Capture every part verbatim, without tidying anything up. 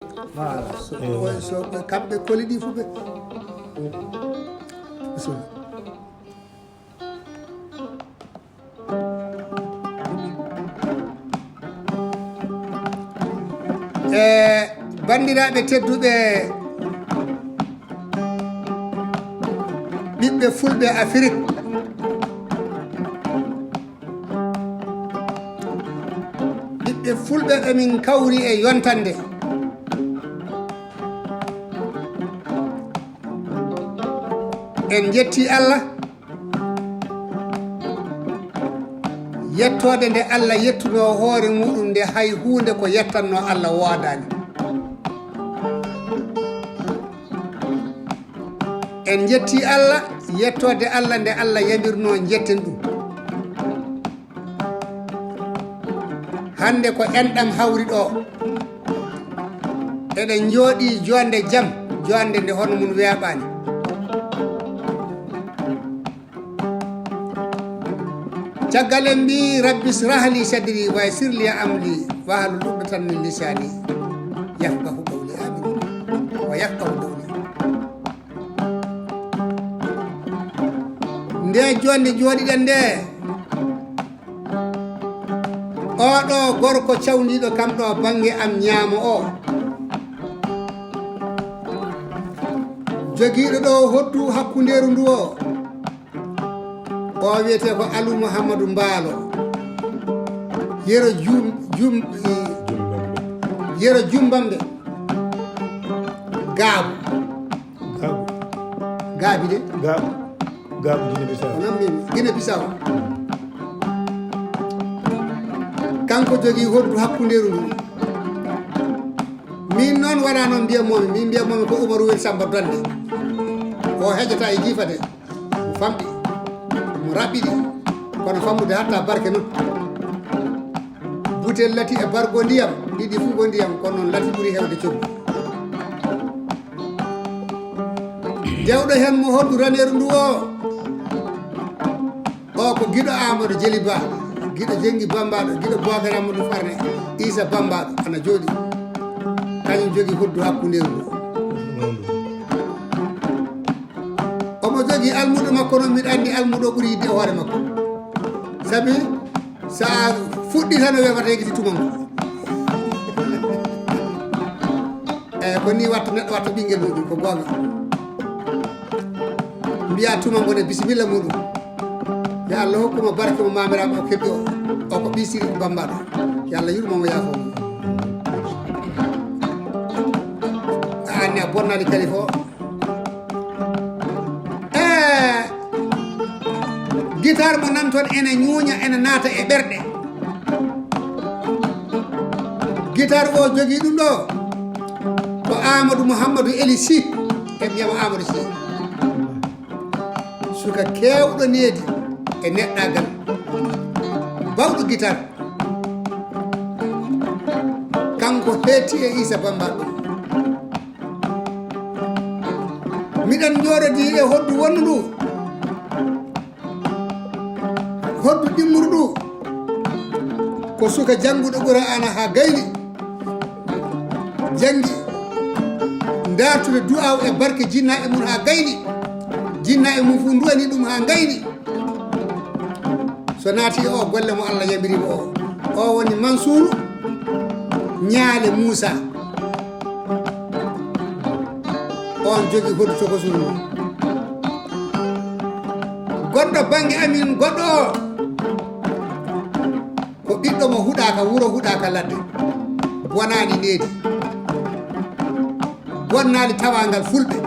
Voilà, so, so kamɓe koli ɗi fu ɓe. Bisimilla. E banndiraaɓe tedduɓe, ɓiɓɓe fulɓe Afirik, ɓiɓɓe fulɓe ɓe min kawri e yontande, en njetti Allah. Yettoode nde Allah yettunoo hoore muɗum nde, hay huunde ko yettanno Allah woodaani. En njetti Allah, yettoode Allah nde Allah yamirnoo njetten ɗum. Hannde ko enɗam hawri ɗo. Eɗen njooɗii joonde jam, joonde nde hono mum weeɓaani. Caggal en mbii, "Rabbi israh li sadri wa yassir li amri wahlul uqdatan min lisani yafqahu qawli." Amin. Wa yafqahu qawli. Nde joonde jooɗiɗen nde, oɗo gorko cawndiiɗo kam ɗo bannge am ñaamo o, jogiiɗo ɗo hoddu hakkundeeru ndu o, o wiyetee ko Alu Muhammadu Mbaalo. Yero Jum-, Jum-, eh, Yero Jumbamɓe. Gaabu. Gaabu. Gaabi de? Gaabu. Gaabu Gine Bisaw. O nan min Gine Bisaw. Kanko jogii hoddu hakkundeeru ndu. Min noon wonaa noon mbiyan momi, min mbiyan momi ko Umaru Wel Samba Donde. O heƴata e jiifa de. Mo famɗi, mo raɓɓiɗi, kono famɗude hatta barke noon. Butel lati e bargo ndiyam, ɗiɗi fuu ko ndiyam, kono noon lati ɓuri heewde coggu. Dewɗo heen mo hoddu raneeru ndu o, o ko giɗo Amadou Jeli Ba, giɗo Jenngi Bambaɗo, giɗo Bookar Amadou Farne, Isa Bambaɗo, ana jooɗi. Kañum jogi hoddu hakkundeeru ndu. Omo jogii almuudo makko noon, miɗo anndi almuudo ɓuri yiɗde e hoore makko. Sabi so a fuɗɗii tan o wiyata yegiti tumanko. Eyi, ko nii watta neɗɗo watta ɓinngel muɗum, ko goonga. Mbiya tumanko ne bisimilla muɗum. Yo Allah hokku mo barke mo maamiraaɓe o keɓi o. O ko ɓii Siri Bambaɗo. Yo Allah yurmo mo yaafo mo. A anndi a bonnaali kalifa o. Eh, guitar mo nanton ene ñuuña, ene naata e ɓerɗe. Guitar o jogii ɗum ɗo ko Amadou Mouhamadou Eli Sy, en mbiyamo Amadou Sy. Suka keewɗo needi e neɗɗaagal, bawɗo guitar. Kanko heetti e Isa Bamba ɗum. Miɗen njooɗodii e hoddu wonndu ndu. Hoddu ɗimmuru ndu. Ko suka jannguɗo Qur'aana haa gayni. Janngi. Ndaartude du'aaw e barke jinnaaɓe mum haa gayni. Jinnaaɓe mum fof nduwani ɗum haa gayni. So naati e o golle mo Allah yamiri mo o, o woni Mansuuru Ñaale Muusa. On jogi hodu tokosuru ndu. Goɗɗo bannge amin goɗɗo o, ko ɓiɗɗo mo huɗaaka wuro, huɗaaka ladde. Bonaani needi. Bonnaali tawaangal fulɓe.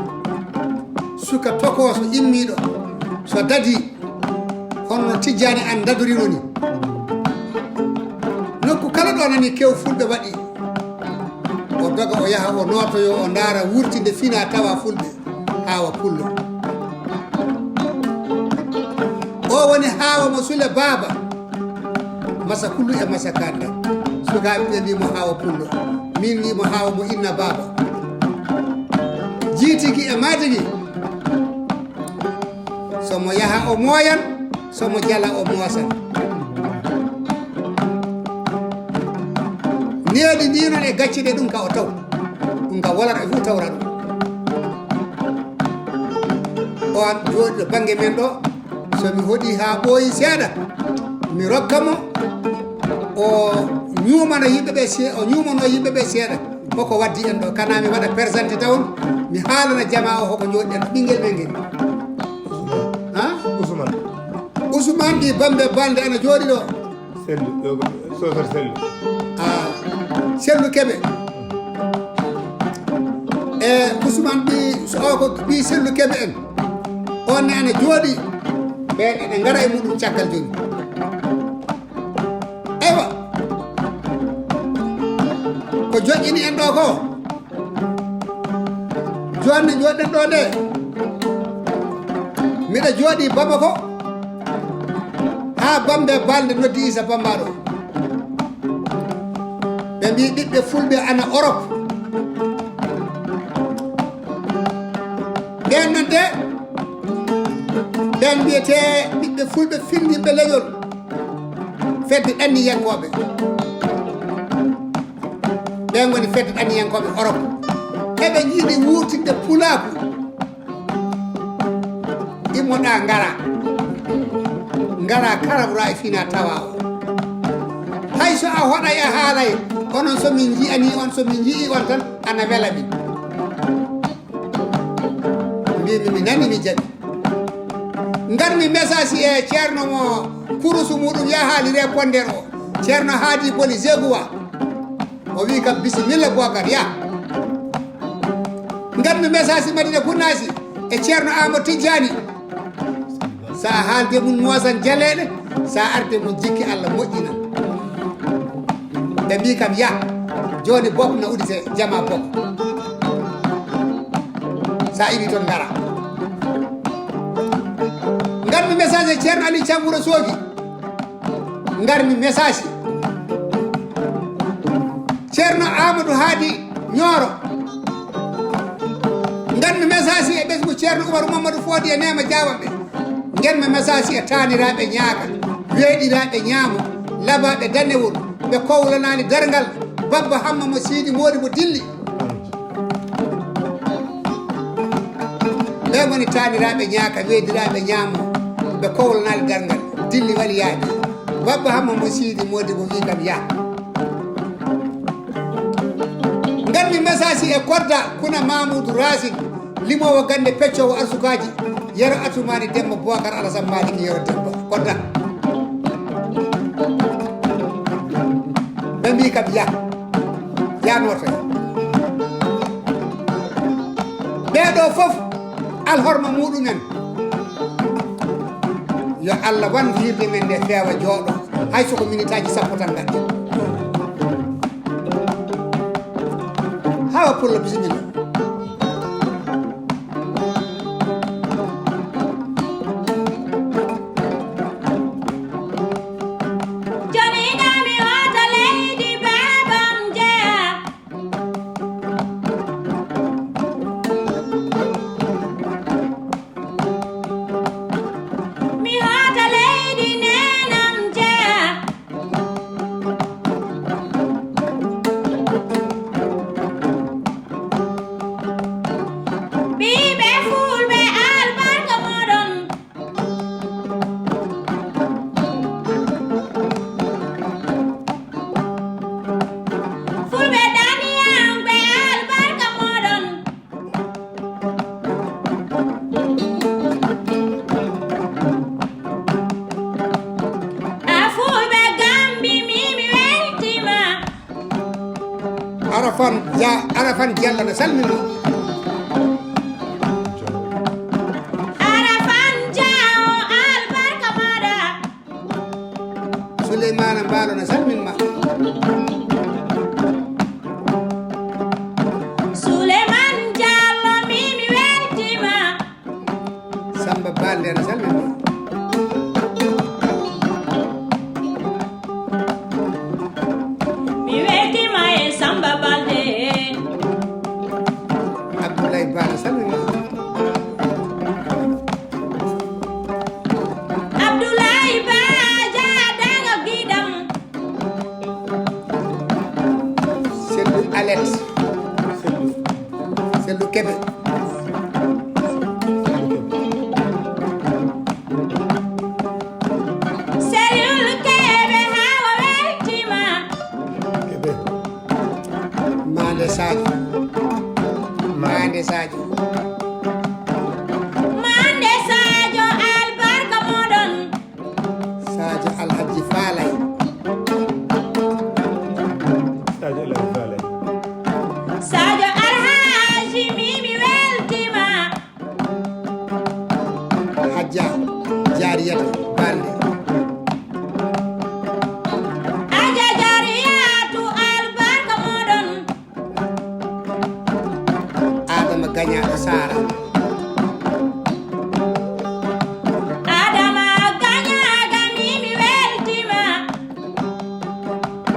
Suka tokooso immiiɗo. So dadii, hono no Tijjaani an dadorino ni. Nokku kala ɗo nani kew fulɓe waɗi, o doga, o yaha, o nootoyo, o ndaara wurtinde fina tawa fulɓe. Haawa Pullo. O woni Haawa mo Sule Baaba. Masa Kullu e Masa Kanda. Sukaaɓe ɓe mbii mo Haawa Pullo. Min mbii mo Haawa mo Inna Baaba. Jiitigi e maatigi. So mo yaha o mooyan, so mo jala o moosan. Needi ndi noon e gacce ɗe ɗum ka o taw. Ka wolat e fof tawra ɗum. O an jooɗiɗo bannge men ɗo, so mi hoɗi haa ɓooyi seeɗa, mi rokka mo, o ñuumano yimɓe ɓe se-, o ñuumano yimɓe ɓe seeɗa. Koko waddi en ɗo, kana mi waɗa présenté taw, mi haalana jamaa o hoko jooɗiɗen ɗo, ɓinngel men ngel. Ha? Ousmane. Ousmane ɗi Bambe Balde ana jooɗi ɗo. Sellu, ɗo ko Sofere Sellu. Ah, Sellu Kebe. E Ousmane ɓi, so o ko ɓi Sellu Kebe en. On ne ana jooɗi. Ɓen ene ngara e muɗum caggal jooni. Eywa. Ko joƴƴini en ɗo ko. Joɗnde joɗɗen ɗo nde, miɗa jooɗi Bamako, haa Bambe Balde noddi Isa Bambaɗo. Ɓe mbi ɓiɓɓe fulɓe ana Europe. Ɓen non de, ɓen mbiyete ɓiɓɓe fulɓe finndinɓe leñol. Fedde ɗanniyankooɓe. Ɓen ngoni fedde ɗanniyankooɓe Europe. Eɓe njiɗi wuurtinde pulaaku. Immoɗa ngara. Ngara karabra e fina tawa o. Hay so a hoɗay a haalay, onon so min nji'ani on, so min nji'i on tan, ana wela min. Mbimi mi nani mi jaɓi. Ngarmi message e ceerno mo kurusu muɗum yahaali répondeur o. Ceerno Haadi Boli Zeguwa. O wi kam bisimilla Bokar ya. Ngarmi message Madina Gunnasi e ceerno Amadou Tijjani. Sa haalde mum noosan jaleeɗe, sa arde mum jikki Allah moƴƴinan. Ɓe mbi kam ya, jooni bok na udite jama bok. Sa iwi toon ngara. Ngarmi message e ceerno Ali Cam Wuro Soogi. Ngarmi message. Ceerno Amadou Haadi Ñooro. Ngarmi message e ɓesngu ceerno Umaru Mamadou Foodi e Neema Jaawaɓe. Ngarmi message e taaniraaɓe ñaaka, weeɗiraaɓe ñaamo, labaaɓe danewol, ɓe kowlanaani darngal, Babba Hamma mo Siidi Moodi mo dilli. Ɓe ngoni taaniraaɓe ñaaka, weeɗiraaɓe ñaamo, ɓe kowlanaani darngal, dilli wali yaade. Babba Hamma mo Siidi Moodi mo wi kam ya. Ngarmi message e Kodda kuna Mamoudou Racine, limoowo gannde peccoowo arsukaaji, Yero Atumaani Demba Bokar Alasan Maliki Yero Demba Kodda. Ɓe mbi kam ya, ya nootoya. Ɓeeɗo fof alhorma muɗumen. Yo Allah wan hirde men nde feewa jooɗo. Hay soko minitaaji sappo tan ngadde. Hawa pullo bisimilla. Joni kam mi hoota leydi baabam jeya. Mi hoota leydi neenam jeya. Ɓiɓɓe fulɓe albarka moɗon. Fulɓe daniyanɓe albarka moɗon. A fulɓe Gambi mi mi weltima. Arafan Ja, Arafan Jallo no salmini. Arafan Jawo albarka maɗa. Souleymane Mbaalo no salmin ma. Souleymane Diallo mi mi weltima. Samba Balde no salmin ma. Mi weltima e Samba Balde. Abdoulaye Ba no salmin ma. Abdoulaye Ba jaadaga giɗam. Sellu Alet. Sellu. Kebe. Selul Kebe, haa o weltima. Kebe. Mande Sadio. Mande Sadio. Mande Sadio, albarka moɗon. Sadio Alhaji Falay. Sadio Alhaji Falay. Sadio Alhaji, mi, mi weltima. Hajja Jariyata Balde. Hajja Jariyatu, albarka moɗon. Adama Gañaaɗo Saara. Adama Gañaaga, mi, mi weltima.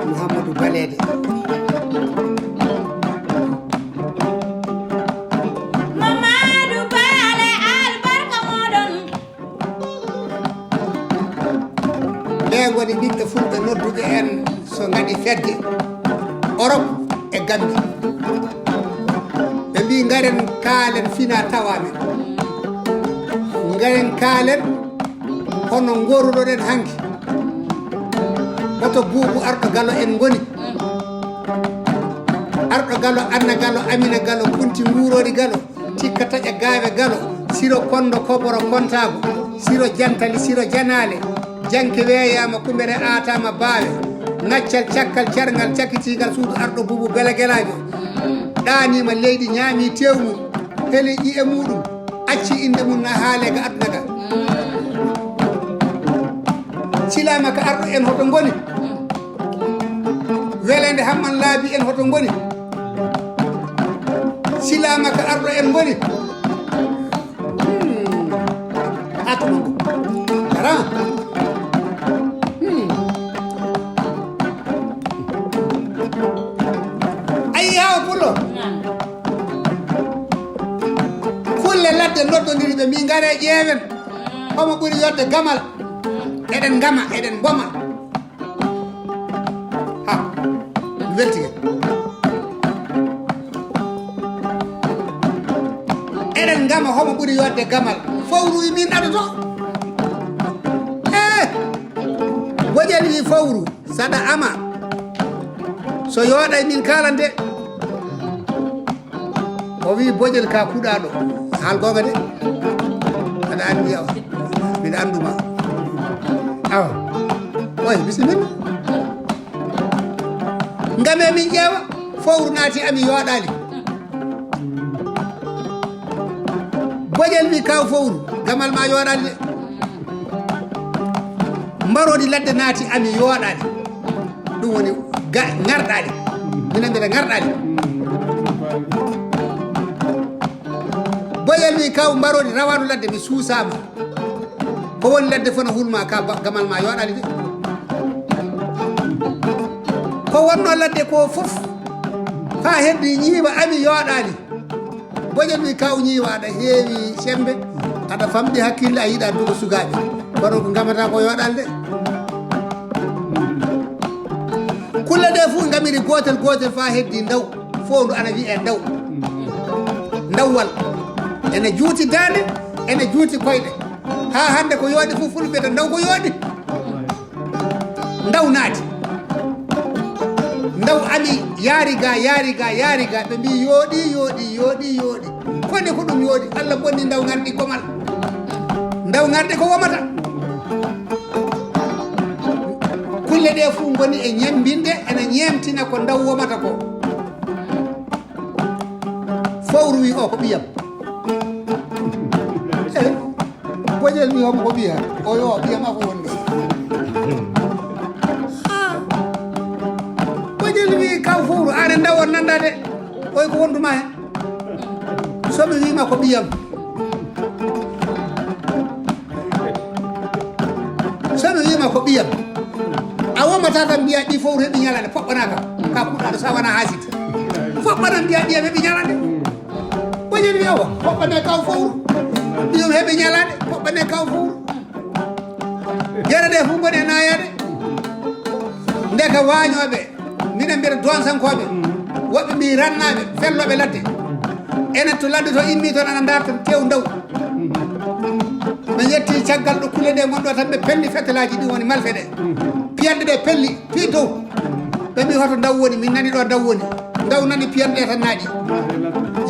Muhammadu Baleede. Mamadu Bale, albarka moɗon. Ɓe ngoni ɓiɓɓe fulɓe nodduɓe en so ngaɗi fedde Orop e Gambi. Ɓe mbi ngaren kaalen fina tawa men. Ngaren kaalen hono ngoruɗoɗen hanki. Hoto buubu arɗo galo en ngoni. Arɗo galo, Anna galo, Amina galo, kunti nguurori galo. Tikka taƴa gaawe galo, siro kondo koboro kontaago, siro jantali, siro janaale, janke weeyaama, kumbere aataama baawe, ngaccal cakkal carngal cakitiingal suudu arɗo buubu belagelaajo, ɗaaniima leydi, ñaami tew mum, heli ƴi'e muuɗum, acci innde mum na haale ga aduna ga. Silaama ka arɗo en hoto ngoni? Weleende Hamman laabi en hoto ngoni? Silaama ka arɗo en ngoni? Hmm. Aka mango. Ara. Hmm. Ayi, hawa pullo. Kulle ladde noddondiri ɓe, min ngare ƴeewen. Homo ɓuri yodde gamal. Eɗen ngama, eɗen ngoma. Ha, mi weltike. Eɗen ngama homo ɓuri yodde gamal. Fowru wi min adoto. Eh, Bojel wi fowru, saɗa ama. So yooɗay min kaalante. O wi Bojel ka kuɗaɗo. Haal gonga de. Aɗa anndi awa. Mbiɗa annduma. Awa. Oy, bisimilla. Ngame min ƴeewa. Fowru naati ami yooɗaali. Bojel wi kaw fowru. Gamal ma yooɗaali de. Mbarodi ladde naati ami yooɗaali. Ɗum woni ga-, ngarɗaali. Minen mbiɗa ngarɗaali. Boyel wi kaw mbarodi rawanu ladde mi suusama. Ko woni ladde fof no hulma ka ba-, gamal ma yooɗaali de. Ko wonno ladde ko fof. Fa heddi ñiiwa ami yooɗaali. Boƴe ɗum kaw ñiiwa aɗa heewi sembe, aɗa famɗi hakkille, a yiɗa duɗo sukaaɓe. Kono ko ngamata ko yooɗal de. Kulle ɗe fof ngamiri gootel gootel fa heddi ndaw. Fof ndu ana wiyee ndaw. Ndawwal. Ene juuti daande, ene juuti koyɗe. Haa hannde ko yooɗi fof fulɓe ɓe ndaw ko yooɗi. Ndaw naati. Ndaw ami yaari ga, yaari ga, yaari ga. Ɓe mbi yooɗi, yooɗi, yooɗi, yooɗi. Koni ko ɗum yooɗi? Allah bonni ndaw ngarɗi gomal. Ndaw ngarɗi ko womata. Kulle ɗe fuu ngoni e ñembinde, ena ñeemtina ko ndaw womata ko. Fowru wi o ko ɓiyam. Eh, Boƴel wi homo ko ɓiya. O yo ɓiyam ako wonde. Ah. Boƴel wi kaw fowru are ndaw on nanda de. Oy ko wonduma hen. So mi wima ko ɓiyam. So mi wima ko ɓiyam. A womata tan mbiya ɗi fowru heɓi ñalande poɓɓanaka. Ka kuɗaɗo sa wona hasidi. Foɓɓana mbiya ɗiyam heɓi ñalande. Boƴel wi awa, poɓɓane kaw fowru. Ɗiyam heɓi ñalande, poɓɓane kaw fowru. Gere ɗe fof ngoni e nayaade. Ndeka waañooɓe, minen mbiɗa doonsankooɓe, woɓɓe mbi rannaaɓe, fellooɓe ladde. Enen to ladde to immi toon, ana ndaar toon tew ndaw. Ɓe ƴetti caggal ɗo kulle ɗe ngonɗo tan, ɓe pelli fettalaaji, ɗum woni malfe ɗe. Piyanɗe ɗe pelli fii dow. Ɓe mbi, "Hoto ndaw woni?" Min nani ɗo ndaw woni. Ndaw nani piyanɗe ɗe tan naaɗi.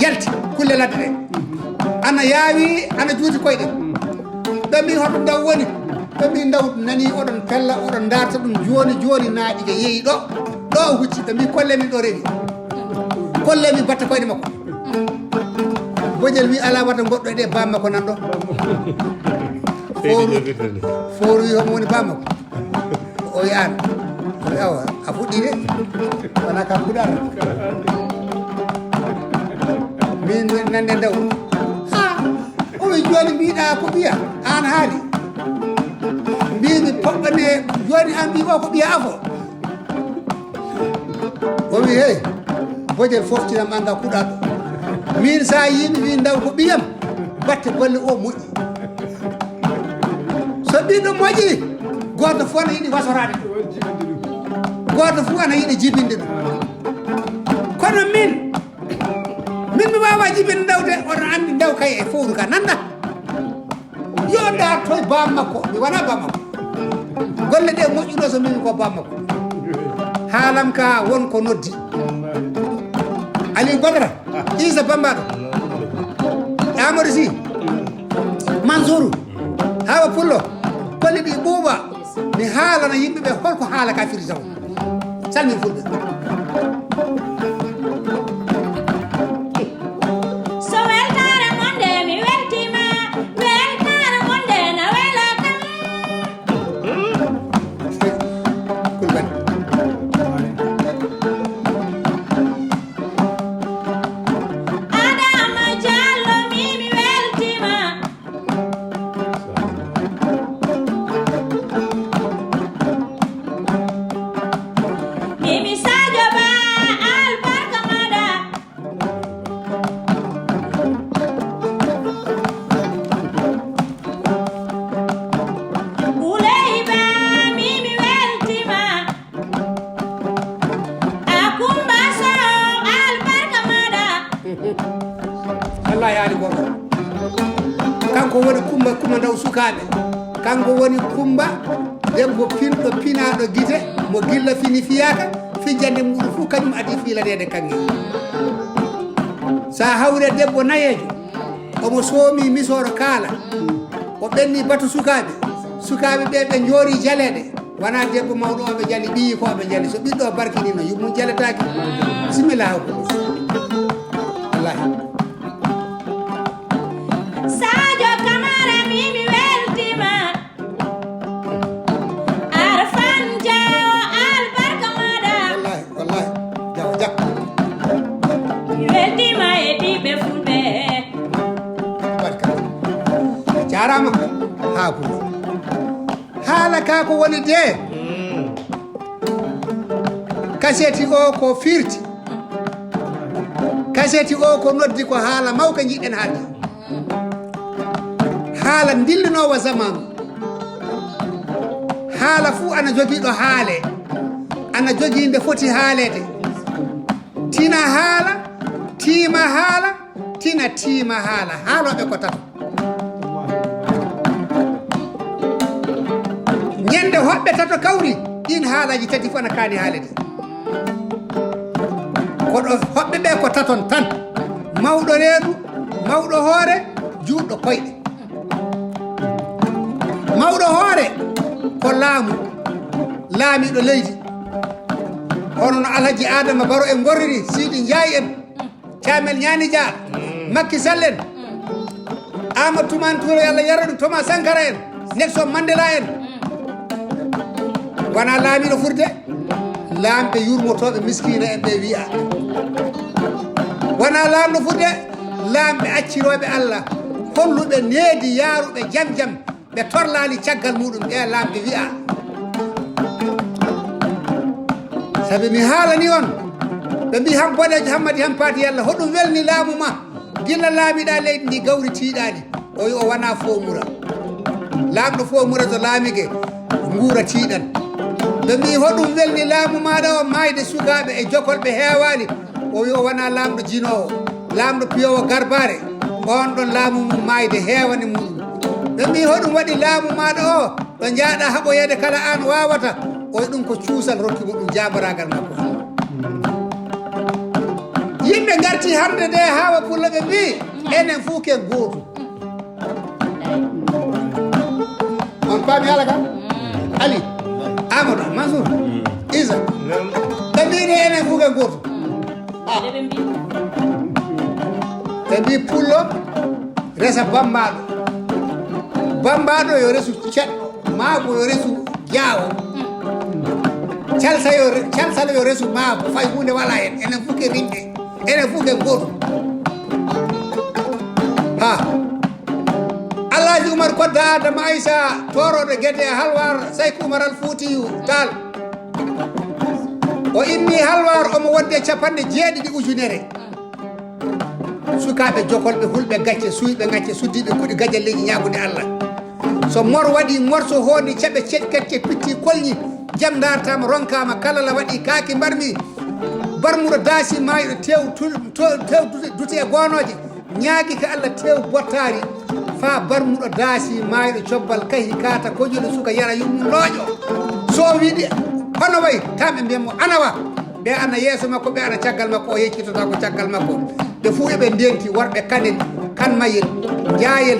Yalti kulle ladde ɗe. Ana yaawi, ana juuti koyɗe. Ɓe mbi, "Hoto ndaw woni?" Ɓe mbi, "Ndaw nani oɗon pella, oɗon ndaarta ɗum jooni jooni, naaɗi ke yehi ɗo, ɗo o hucci." Ɓe mbi, "Kolle min ɗo rewi. Kolle min batte koyɗe makko." Bojel wi, "Alaa wata goɗɗo e ɗe bammakko nan ɗo." Fowru, fowru wi, "Homo woni bammakko?" O wi, "Aan." O wi, "Awa, a fuɗɗii de. Wonaa ka puɗaano. Min nande ndaw." "Ha, o wi, jooni mbiɗa ko ɓiya, aan haali. Mbiimi poɗɗo ne, jooni aan mbii o ko ɓiya afo." O wi, "Hey, bojel foftinam anga kuɗaɗo. Min sa yimi wi ndaw ko ɓiyam, batte golle o moƴƴi. So ɓiɗɗo moƴƴi, gooto fof ana yiɗi wasoraade ɗum. Gooto fof ana yiɗi jibinde ɗum. Kono min, min mi waawa jibinde ndaw de, oɗon anndi ndaw kay e fowru ka nanda." Yo ndaar toye bammakko, mi wona bammakko. Golle ɗe moƴƴuno so mbimi ko bammakko. Haalam ka won ko noddi. Aliou Badara, Issa Bambaɗo, Amadou Sy, Mansourou, Hawa Pullo, golle ɗi ɓuuɓa. Mi haalana yimɓe ɓe holko haala ka firti taw. Salmin Fulɓe. So weltaare mon nde mi weltiima, weltaare mon nde na wela kam. Fulɓe. Adama Diallo, mi, mi weltiima. Mimi Sadio Ba, albarka maɗa. Uley Ba, Mimi weltima. A Kumba Sow, albarka maɗa. Wallahi, haali goonga. Kanko woni Kumba, Kumba Ndaw sukaaɓe. Kanko woni Kumba, debbo pinɗo, pinaaɗo gite, mo gilla fini fiyaaka, fijjannde muɗum fof kañum adii fiilaneede kaŋŋe. So a hawri e debbo nayeejo, omo soomi misooro kaala, o ɓenni batu sukaaɓe, sukaaɓe ɓe, ɓe njoori jaleeɗe. Wona debbo mawɗo o ɓe jali, ɓiyi ko ɓe jali. So ɓiɗɗo o barkinino, yummum jalataake. Bisimilla, haw ko. Wallahi. Sadio Camara, mi, mi weltima. Arfan Diaw, albarka maɗa. Wallahi, wallahi. Jaw, jak. Mi weltima e ɓiɓɓe Fulɓe. Barka. A jaaraama. Haa ko. Haala ka ko woni de. Kaseti o ko firti. Kaseti o ko noddi ko haala mawka jiɗɗen haalde. Haala ndillinoowa zamanu. Haala fuu ana jogii ɗo haale. Ana jogii nde foti haaleede. Tina haala, tiima haala, tina tiima haala. Haalooɓe ko tato. Ñande hoɓɓe tato kawri, ɗin haalaaji tati fof ana kaani haalede. Koɗo hoɓɓe ɓe ko taton tan. Mawɗo reedu, mawɗo hoore, juutɗo koyɗe. Mawɗo hoore ko laamu, laamiiɗo leydi. Hono no Alhaji Adama Baro en gorriri, Siidi Njaay en. Caamel Ñaani Dia, Makki Sall en, Amadou Toumani Touré, yo Allah yarnu ɗum, Thomas Sankara en, Nelson Mandela en. Wona laamiiɗo furde, laamɓe yurmotooɓe miskiina en ɓe wiya. Wona laamɗo furde, laamɓe accirooɓe Allah, holluɓe needi yaaruɓe jam jam. Ɓe torlaali caggal muɗum, ɓe laamɓe wi'a. Sabi mi haalani on, ɓe mbi han boɗeejo Hammadi Hampaati Yalla, hoɗum welni laamu ma? Gilla laamiɗa leydi ndi gawri tiiɗaani. O wi o wona foomura. Laamɗo foomura to laamike, nguura tiiɗan. Ɓe mbi hoɗum welni laamu maɗa o, maayde sukaaɓe e jokolɓe heewaani. O wi o wona laamɗo jinoowo. laamɗo piyoowo garbaare, oon ɗon laamu mum maayde heewane muɗum. Ɓe mbii, "Hoɗum waɗi laamu maaɗa o, ɗo njaaɗa haɓoyeede kala aan waawata?" O wi'i ɗum ko cuusal rokki mo ɗum jaaboraagal makko. Yimɓe ngarti hannde nde Hawa Pullo ɓe mbii, "Enen fof ken gootum." On paami haala ka? Ali, Amadou, Mansour, Isa. Ɓe mbii ni enen fof ken gootum. Ah. Ɓe mbii pullo resa bammbaaɗo. Bammbaaɗo yo resu ceɗɗo, maa ko yo resu jaawo. Calsa yo re-, calsalo yo resu maa ko fay huunde walaa heen. Enen fof ke rimɓe. Enen fof ke gootum. Ha. Alhaji Umar Kodda Adama Aissa, toorooɗo Gede e Halwar, Sayku Umar Al Fuutiyu Taal. O immii Halwar, omo wonde capanɗe jeeɗiɗi ujunere. Sukaaɓe jokolɓe, hulɓe gacce, suuyɓe gacce, suddiiɓe kuɗi gajalleeji ñaagunde Allah. So mor waɗi morso hooni caɓe ceƴ kacce pitti kolñi, jam ndaartaama ronkaama, kala la waɗi kaaki mbarmi. Barmuɗo daasi maayɗo tew tul-, to-, tew dute, dute e goonooje, ñaagi ka Allah tew bottaari, faa barmuɗo daasi maayɗo cobbal kahi kaata kojoli suka yara yummum looƴo. So o wiɗi hono wayi, tan ɓe mbiyan mo, "Ana wa?" Ɓe ana yeeso makko, ɓe ana caggal makko, o yeccitotaako caggal makko. Ɓe fuu eɓe ndenti, worɓe Kanel, Kan Mayel, Njaayel,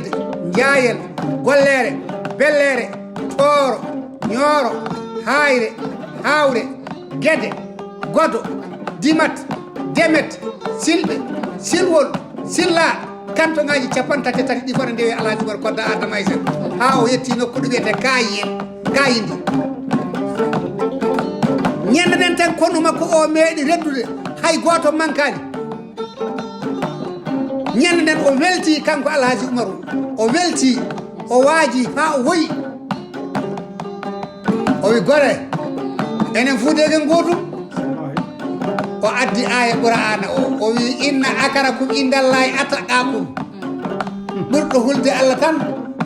Njaayel, Golleere, Belleere, Tooro, Ñooro, Haayre, Haawre, Gede, Godo, Dimat, Demet, Silɓe, Silwol, Silla, kantoŋaaji capanɗe tati e tati ɗi fota ndewi Alhaji Umar Kodda Adama Aissa, haa o yetti nokku ɗo wiyetee Kaayel, Kaayindi. Ñande nden tan konu makko o meeɗi reddude, hay gooto mankaali. Ñande nden o welti kanko Alhaji Umaru, o welti, o waaji haa o woyi. O wi, "Gore, enen fuu degen gootum." O addi aaya Qur'aana o, o wi, "Inna akramakum indallahi atqakum." Ɓurɗo hulde Allah tan,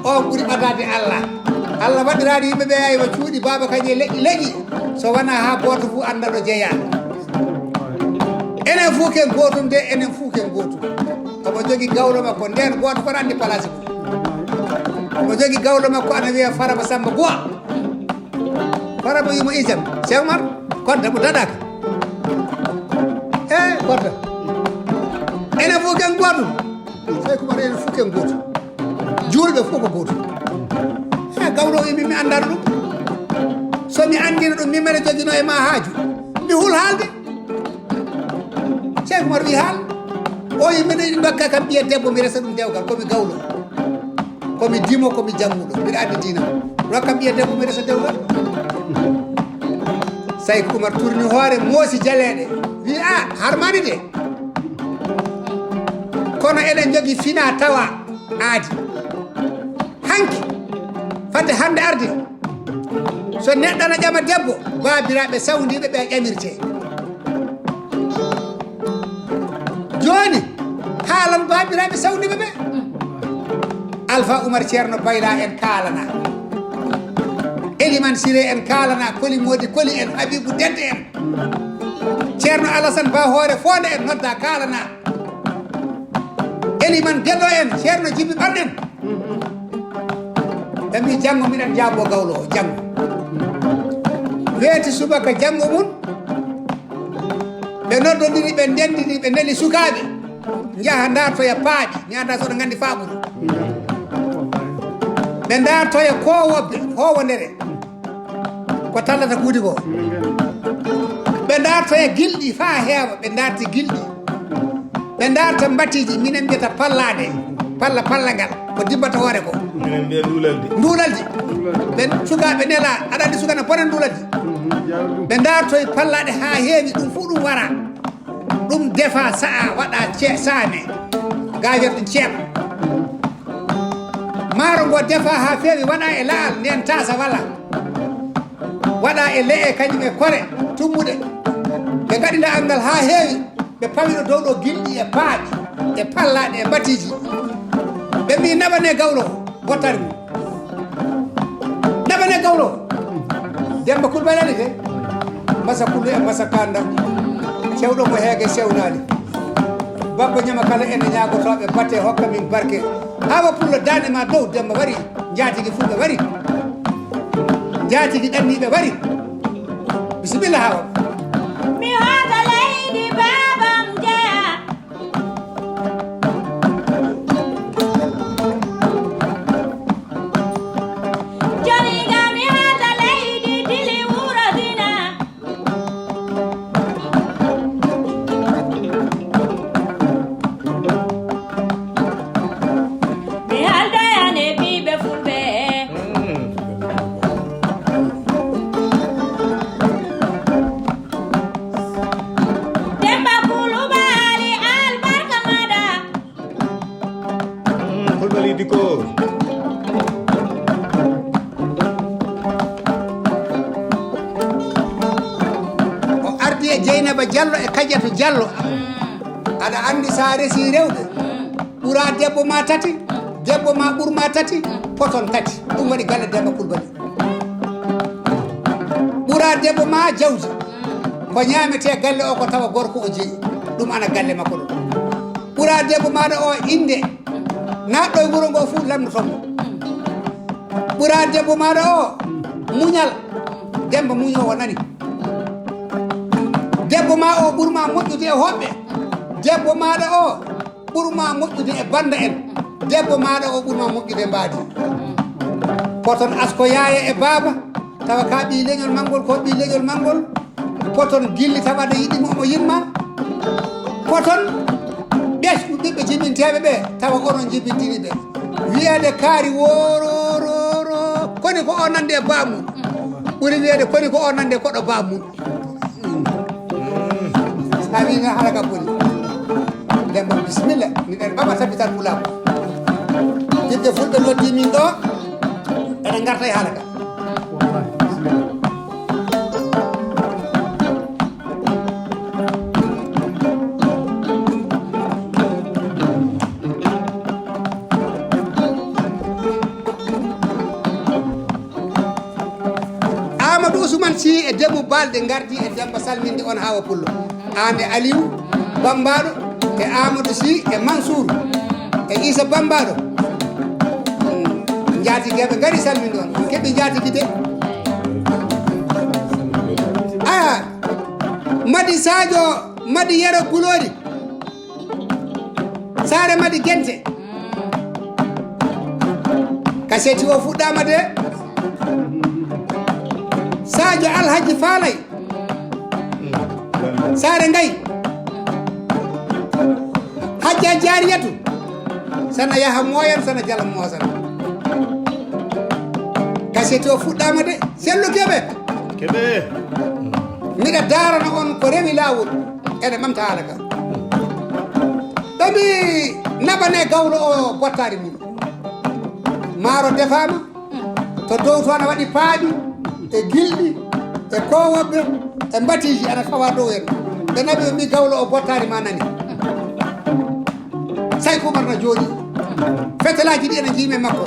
o ɓuri ɓadaade Allah. Allah waɗiraani yimɓe ɓe, aywa, cuuɗi baaba kañe leƴƴi leƴƴi. So wonaa haa gooto fuu annda ɗo jeyaa. Enen fuu ken gootum de, enen fuu ken gootum. Omo jogi gawlo makko, nden gooto fof anndi palaasi mum. Omo jogi gawlo makko ana wiyee Faraba Samba Guwa. Faraba wi'i mo, "Ijam, Cheikh Umar, Kodda mo daɗaaka." "Eh, Kodda. Enen fof ken gootum." Cheikh Umar, "Enen fof ken gootum. Juulɓe fof ko gootum." "Eh, gawlo o wi'i mi, mi anndaano ɗum. So mi anndino ɗum, mi mbeɗa joginoo e ma haaju. Mi hul haalde." Cheikh Umar wi, "Haal." O wi, "Mbeɗa yiɗi ndokka kam ɓiya debbo, mi resa ɗum dewgal, ko mi gawlo. Ko mi dimo, ko mi jannguɗo, mbiɗa anndi diina. Rokka ɓiya debbo, mi resa dewgal." Sayku Umar turni hoore, moosi jaleeɗe, wi, "A, harmaani de. Kono eɗen njogi fina tawa aadi. Hanki, fadde hannde arde, so neɗɗo na ƴama debbo, baabiraaɓe sawndiiɓe ɓe ƴamirte. Jooni, haalan baabiraaɓe sawndiiɓe ɓe." Alfa Umar Ceerno Bayla en kaalana. Eliman Sire en kaalana, Koli Moodi Koli en, Habibu Dente en. Ceerno Alasan Ba Hoore Foonde en nodda kaalana. Eliman Geɗo en, Ceerno Jibi Ɓan en. Ɓe mbi, "Janngo miɗen jaabo gawlo o, janngo." Weeti subaka janngo mum, ɓe noddondiri, ɓe ndendini, ɓe neli sukaaɓe, njaha ndartoya paaɗi, mi anndaa so oɗon nganndi faaɓuru. Ɓe ndartoya koowobbe, koowondere. Ko tallata kuuɗi ko. Ɓe ndartoya gilɗi faa heewa, ɓe ndarti gilɗi. Ɓe ndarta mbatiiji, minen mbiyata pallaɗe, palla, palla ngal, ko dibbata hoore ko. Minen mbiya nduulaldi. Nduulaldi. Ɓe sukaaɓe nela, aɗa anndi suka na bona nduulaldi. Ɓe ndartoy pallaɗe haa heewi, ɗum fof ɗum wara. Ɗum defa, sa'a, waɗa ce-, saame. Ga wiyata ɗum ceeɓ. Maaro ngo defa haa feewi, waɗa e la'al, nden taasa wala. Waɗa e le'e, kañum e kore, tummuɗe. Ɓe ngaɗi la'al ngal haa heewi, ɓe pawino dow ɗo gilɗi e paaɗi, e pallaaɗi e mbatiiji. Ɓe mbii, "Naɓane gawlo o, bottari mo." Naɓane gawlo o. Demba Kulbalani de. Masa Kulu e Masa Kanda. Cewɗo mo heege sewnaali. Bakko Ñama Kala, en ñaagotooɓe batte hokka min barke. Hawa Pullo, daande ma dow, Demba wari, njaatigi fulɓe wari, njaatigi ɗanniiɓe wari. Bisimilla, Hawa. Mi hoota leydi baabam jeya. Joni ga mi hoota leydi dili wuro dina. Mi haldoyane ɓiɓe fulɓe. Demba Kulubaali, albarka maɗa. Fulɓe leydi ko. O ardi e Jeynaba Jallo e Kadiatou Jallo. Aɗa anndi, sa resi rewɓe, ɓura debbo ma tati, debbo ma ɓur ma tati, poton tati. Ɗum waɗi galle Demba Kulbali. Ɓura debbo ma jawdi, ko ñaamete galle o ko tawa gorko o jeyi. Ɗum ana galle makko ɗum. Ɓura debbo maɗa o innde, naatɗo e wuro ngo fof lamdoto mo. Ɓura debbo maɗa o muñal, Demba muñoowo nani. Debbo ma o ɓurma moƴƴude e hoɓɓe. Debbo maɗa o ɓurma moƴƴude e banda en. Debbo maɗa o ɓurma moƴƴude e mbaadi. Poton asko yaaya e baaba, tawa ka ɓii leñol mangol, ko ɓii leñol mangol. Poton gilli tawa aɗa yiɗi mo, omo yiɗma. Poton ɓesɗu ɓiɓɓe jibinteeɓe ɓe, tawa onon jibintini ɓe. Wiyeede kaari worororo, koni ko o nande e bamum. Ɓuri wiyeede koni ko o nande koɗo bamum. Sa wi na hala ka boni. Demba, bisimilla, miɗen ɓama tabital pulaar. Ɓiɓɓe fulɓe noddi min ɗo, eɗen ngarta e hala ka. Amadou Ousmane Sy e Debbo Balde ngardi e Demba, salminde on, Hawa Pullo. An e Aliou Bambaɗo e Amadou Sy e Mansour e Issa Bambaɗo. Mm. Njaatigeeɓe ngari, salminde on. On keɓi njaatigi de. Aya, Madi Sadio, Madi Yero Gulori. Saare Madi Gente. Kaseti o fuɗɗama de. Sadio Alhaji Falay. Saare Ngay. Hajja Jariyatu. Sana yaha moyan, sana jala mosan. Kaseti o fuɗɗama de. Sellu Kebe. Kebe. Miɗa daarana on ko rewi laawol. Eɗe ɓamta haala ka. Ɓe mbi, naɓane gawlo o bottaari mum. Maaro defaama, to dow to ana waɗi paaɓi, e gilɗi, e koowobbe, e mbatiiji ana fawa dow en. Ɓe naɓi, ɓe mbi, gawlo o bottaari ma nani. Sayku Umar na jooɗi. Fetelaaji ɗi ena njiimi e makko.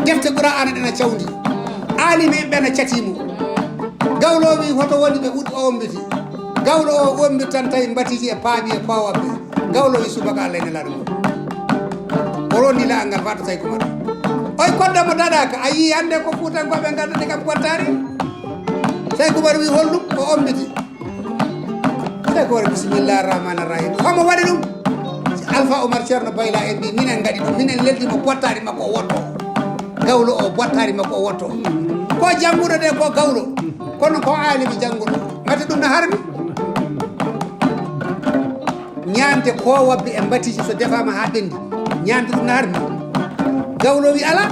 Defte Qur'aana ɗe na cawndi. Aalimi en ɓe na catii mo. Gawlo o wi, hoto woni ɓe? Ut o ombiti. Gawlo o ombiti tan, tawi mbatiiji e paaɓi e koowobbe. Gawlo wi, subaka Allah e Nelaaɗo mum. O rondi la angal faata Sayku Umar. Oy kodda mo daɗaaka, a yii hannde ko Fuutankooɓe ngaddani kam bottaari? Sayku Umar wi, hollum? O ombiti. Tawi ko waɗi bisimillahi rahmani rahim. Homo waɗi ɗum? Si Alfa Umar Ceerno Bayla en mbi, minen ngaɗi ɗum, minen leldi mo bottaari makko o wotto. Gawlo o bottaari makko o wotto. Ko jannguɗo de ko gawlo. Kono ko aalimi jannguɗo. Mate ɗum na harmi? Ñaamde koowobbe e mbatiiji so defaama haa ɓenndi. Ñaamde ɗum na harmi? Gawlo wi ala.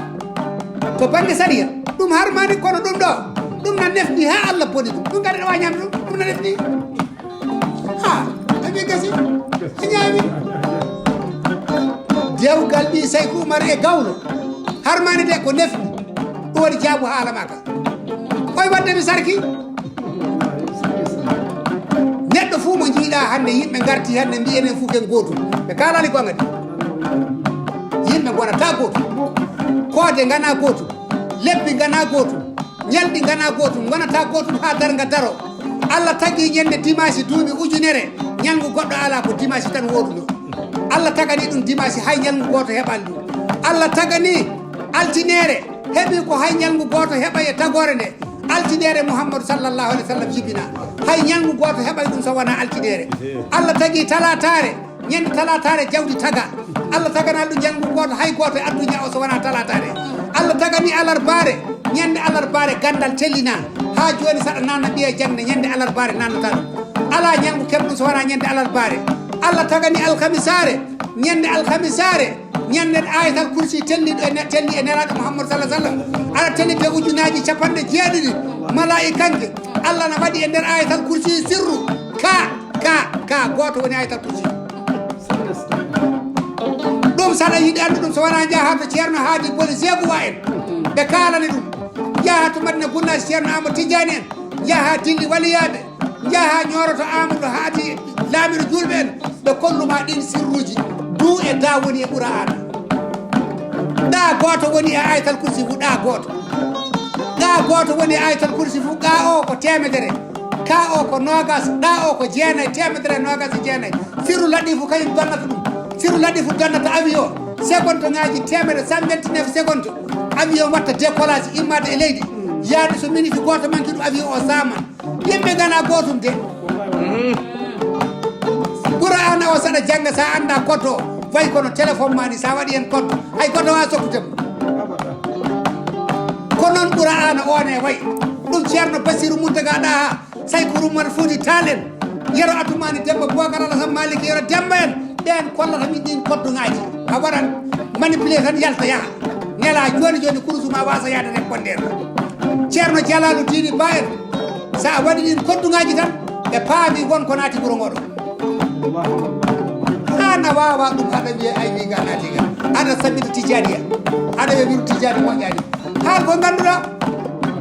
To bannge sariya, ɗum harmaani, kono ɗum ɗo, ɗum na nefni haa Allah boni ɗum. Ɗum kadi ɗo waa ñaamde ɗum, ɗum na nefni. Ha, a wi gasi, a ñaami. Dewgal ɓii Sayku Umar e gawlo. Harmaani de ko nefni. Ɗum waɗi jaabu haala ma ka. Koye waɗde mi sarki. Neɗɗo fuu mo njiiɗa hannde, yimɓe ngarti hannde, mbiyen en fuu ken gootum. Ɓe kaalaali ko ngadi. Yimɓe ngonata gootum. Koode ngana gootum. Lebbi ngana gootum. Ñalɗi ngana gootum. Ngonata gootum haa darnga daro. Allah tagi ñande dimanche duuɓi ujunere. Ñalngu goɗɗo alaa, ko dimanche tan wooduno. Allah tagani ɗum dimanche, hay ñalngu gooto heɓaani ɗum. Allah tagani altineere, heɓi ko hay ñalngu gooto heɓa e tagoore nde. Altineere Muhammadu sallallahu alaihi wasallam jibina. Hay ñalngu gooto heɓay ɗum so wonaa altineere. Allah tagi talaataare, ñande talaataare jawdi taga. Allah tagana ɗum ñalngu gooto, hay gooto e adduña o so wonaa talaataare. Allah tagani alarbaare, ñande alarbaare ganndal tellina. Haa jooni saɗa nanna ɓiye jaŋde, ñande alarbaare nannata ɗum. Alaa ñalngu keɓɗum so wonaa ñande alarbaare. Allah tagani alkamisaare, ñande alkamisaare, ñande Ayatal Kursi telliɗo e ne-, telli e Nelaaɗo Muhammadu sallallahu alaihi wasallam. Aɗa tellite ujunaaji capanɗe jeeɗiɗi malaa'ikanke. Allah na waɗi e nder Ayatal Kursi sirru. Ka, ka, ka, gooto woni Ayatal Kursi. Ɗum saɗa yiɗi anndu ɗum so wonaa njaha to Ceerno Haadi Boli Seeguwa en. Ɓe kaalani ɗum. Njaha to Madina Gunnaas Ceerno Amadou Tidiane en. Njaha Dilli Waliyaaɓe. Njaha ñooroto Amadou Haadi laamiro juulɓe en. Ɓe kolluma ɗin sirruuji. Du e da woni e Qur'aana. Ɗa gooto woni e Ayatal Kursi fu, ɗa gooto. Ɗa gooto woni e Ayatal Kursi fu, ɗa o ko teemedere. Ka o ko noogas, ɗa o ko jeenay, teemedere e noogas e jeenay. Sirru laɗɗi fu kañum donnata ɗum. Sirru laɗɗi fu donnata avion. Seconde ŋaaji teemedere, cent vingt-neuf seconde. Avion watta décollage, immade e leydi. Yaade so miniti gooto manki ɗum, avion o saaman. Yimɓe ngana gootum de. Qur'aana o saɗa jannga, sa annda code o, way kono téléphone ma ni, sa waɗi hen code, hay goto wa sokkude mo. Ko noon Qur'aana o ne way. Ɗum Ceerno Basiru Muntaga Ɗaha, Saykuru Umar Fuuti Taal en, Yero Atumani Demba, Bubakar Alasan Maliki, Yero Demba en, ɓeen kollata min ɗin kodduŋaaji. A waɗan manipulé tan, yalta yaha. Nela jooni jooni kurusu ma wasa yaade répondeur. Ceerno Jalaalu Diini Ba en, so a waɗi ɗin kodduŋaaji tan, ɓe paami won ko naati wuro ngo ɗo. An a waawa ɗum, aɗa wiya ay wi ga naati ga. Aɗa sabbita Tijjaaniya. Aɗa wiya wiru Tijjaani moƴƴaani. Haal ko ngannduɗaa,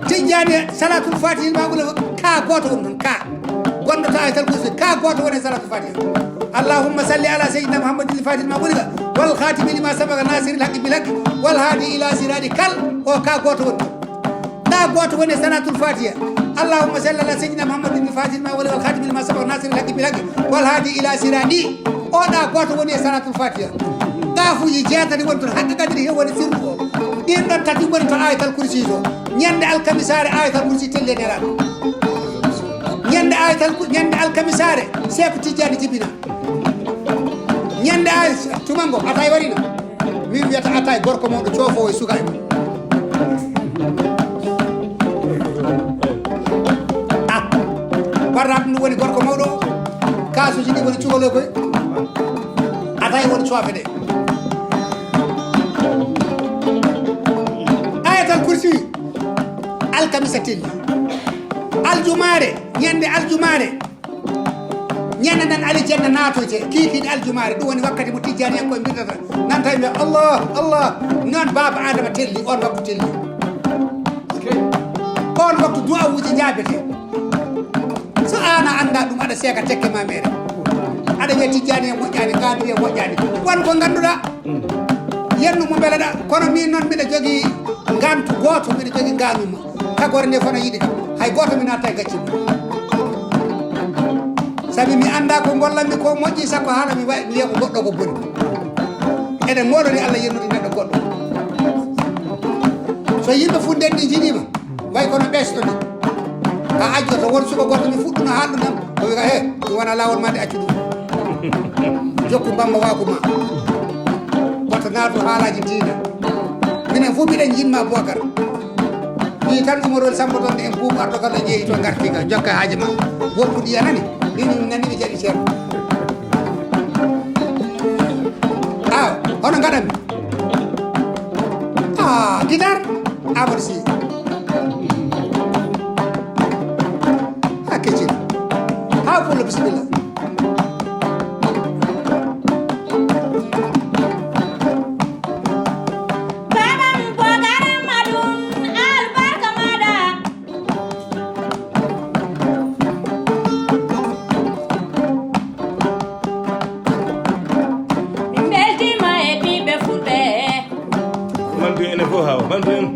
Tijjaani Salaatul Faatihi ma ɓuri ka gooto woni ɗon, ka. Gonɗo to Ayatal Kursi, ka gooto woni Salaatul Faatihi. Allahumma salli ala sayyidina Muhammadin al-Faatihi lima ughliqa, wal khaatimi lima sabaqa, naasiril haqqi bil haqqi, wal haadi ila siraatikal, o ka gooto woni ɗon. Ɗa gooto woni e Salaatul Faatiha. Allahumma salli ala sayyidina Muhammadin al-Faatihi lima ughliqa wal khaatimi lima sabaqa naasiril haqqi bil haqqi wal haadi ila siraatika. O ɗa gooto woni e Salaatul Faatiha. Kaafuuji jeetati woni toon, haqqe qadri he woni sirru o. Ɗin ɗon tati woni to Ayatal Kursi to. Ñande alkamisaare Ayatal Kursi telli e Nelaaɗo. Ñande Ayatal Ku-, ñande alkamisaare Seeku Tijjaani jibina. Ñande ay tumango atay warino. Min wiyata atay gorko mawɗo coofoowo e sukaaɓe mum. Ah, warra ɗum woni gorko mawɗo. Kaasuuji ɗi woni cukaloo koy. Atay woni coofe ɗe. Ayatal Kursi. Alkamisa telli. Aljumaare, ñande aljumaare. Ñande nden alijanna naatoyte, kiikiiɗe aljumaare, ɗum woni wakkati mo tijjaani en koye mbirtata. Nan tawi mbiya, "Allah, Allah." Noon baaba Adama telli, on waktu telli. On waktu du'awuuji njaabete. So aan a annda ɗum, aɗa seeka tekke ma meere. Aɗa wiya tijjaani en moƴƴaani, kaadiri en moƴƴaani. Won ko ngannduɗaa. Yennu mo mbeleɗaa. Kono min noon mbiɗa jogii ngantu gooto, mbiɗa jogii ngaanuma. Tagoore nde fof no yiɗi kam. Hay gooto mi natta e gacce mum. Sabi mi annda ko ngollanmi ko moƴƴi, sakko haala mi wayi, mi wiya ko goɗɗo ko boni. Eɗen moolori Allah yennude neɗɗo goɗɗo. So yimɓe fof ndenndi njiɗiima, way kono ɓeesto ni. Ka ajjoto won suka goɗɗo mi fuɗɗuno haalɗo tan, o wiya, "He, ɗum wona laawol ma de, accu ɗum. Jokku mbamma waaku ma. Wata naatu haalaaji diina." Minen fof mbiɗen njiɗma Boubacar. Wi tan Umarol Samba toon en buubu arɗo kala ƴeewi toon ngarti ga jokka haaji ma. Woppuɗi a nani? Ɗin nani ɓe jaɓi ceerno. Aw, hono ngaɗanmi? Ah, guitar? Amadou Sy. Ha keccel. Ha pullo, bisimilla. Baba mi bogara madun albarka mada. Min beltima e ɓiɓɓe fulɓe. Mantu en e fof hawa, mantu en.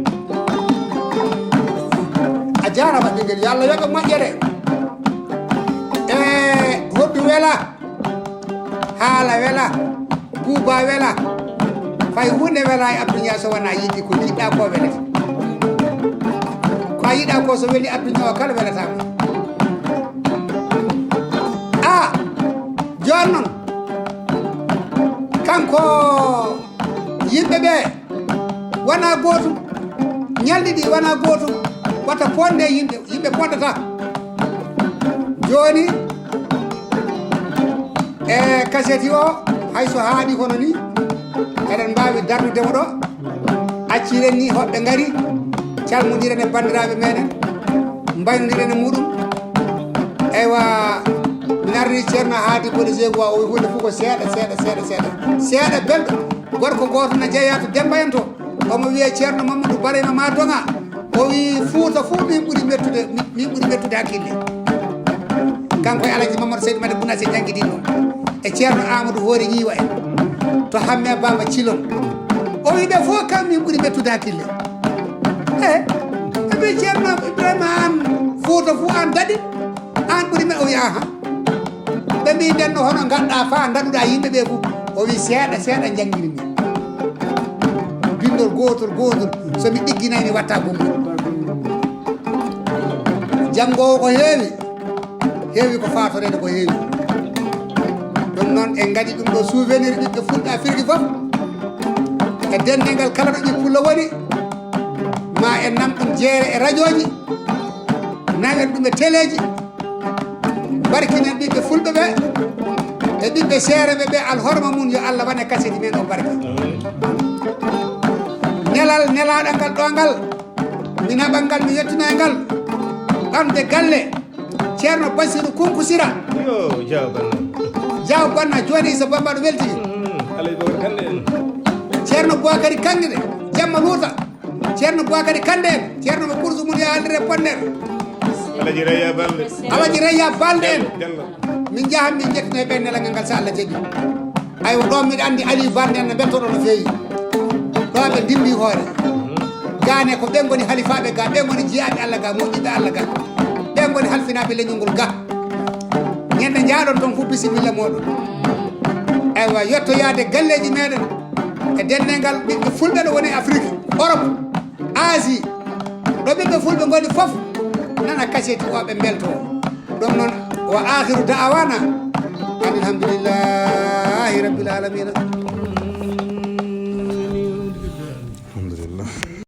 A jaarama ɓinngel, yo Allah yoɓe moƴƴere. E hoɗdu wela, haala wela. Buuba wela. Fay huunde wela e Abdou Niang so wonaa yiɗi ko jiɗɗa ko welata. Ko a yiɗa ko so weli Abdou Niang o kala welata mo. A, jooni noon, kanko yimɓe ɓe wona gootum, ñalɗi ɗi wona gootum, wata ponde yimɓe, yimɓe pondata. Jooni, e kaseti o, hay so haaɗi kono ni, eɗen mbaawi darnude mo ɗo, acciren ni hoɓɓe ngari, calmondiren e banndiraaɓe meɗen, mbaynodiren e muɗum. Eywa, min arri Ceerno Haadi Bode Jeego, o wi huunde fof ko seeɗa, seeɗa, seeɗa, seeɗa. Seeɗa belɗo, gorko gooto na jeeya to Demba en to. Omo wiyee Ceerno Mamadou Barayma ma Doŋa. O wi Fuuta fof min ɓuri mettude, min, min ɓuri mettude hakkille. Kanko e Alaji Mamadou Seydi Madi Bounassi jangidino. E Ceerno Amadou Hoore Ñiiwa en. To Hamme Baba Cilon. O wi ɓe fof kam min ɓuri mettude hakkille. E, e ɓe Ceerno Ibrahima an Fuuta fof an daɗi, an ɓuri me o wi aha. Ɓe mbi nden no hono ngaɗɗa fa daɗuɗa yimɓe ɓe fof. O wi seeɗa, seeɗa jangiri min. Bindol gootol, gootol. So mi ɗigginay mi watta gumma. Janngoowo ko heewi, heewi ko faatoreede ko heewi. Ɗum noon en ngaɗi ɗum ɗo souvenir ɓiɓɓe fulɓe Afirki fof. E denndengal kala ɗo ɓiɓɓe pullo woni, ma en nam ɗum jeere e rajooji, nawen ɗum e teleeji, barkinen ɓiɓɓe fulɓe ɓe, e ɓiɓɓe seere ɓe ɓe alhorma mum yo Allah wane kaseti men o barke. Nelal nelaaɗo ngal ɗo ngal, mi naɓal ngal, mi yettunay ngal, ɓamde galle, Ceerno Basiru Kunku Sira. Yo, Jaaw Banna. Jaaw Banna, jooni so Bamba ɗo welti. Mm, Alhaji Bokar Kande en. Ceerno Bokari Kande, Jamma Luuta. Ceerno Bokari Kande en. Ceerno mo kursu mun ya haalire ponnere. Alhaji Raya Balde. Alhaji Raya Balde en. Jallo, jallo. Min njahan min njettina e ɓen nelagal ngal so Allah jaɓi. Aywa, ɗon miɗa anndi Aliou Balde en no mbeltoɗo no feewi. Ɗo ɓe ndimbi hoore. Gaane ko ɓen ngoni halifaaɓe ga, ɓen ngoni jiyaaɓe Allah ga, moƴƴiɓe Allah ga. Ɓen ngoni halfinaaɓe leñol ngol ga. Ñande njaaɗon toon fof bisimilla mooɗon. Aywa, yettoyaade galleeji meɗen e denndengal ɓiɓɓe fulɓe ɗo woni Afrique, Europe, Asie. Ɗo ɓiɓɓe fulɓe ngoni fof nana kaseti o ɓe mbelto. Ɗum noon, wa akhiru da'wana anil hamdulillahi rabbil alamina.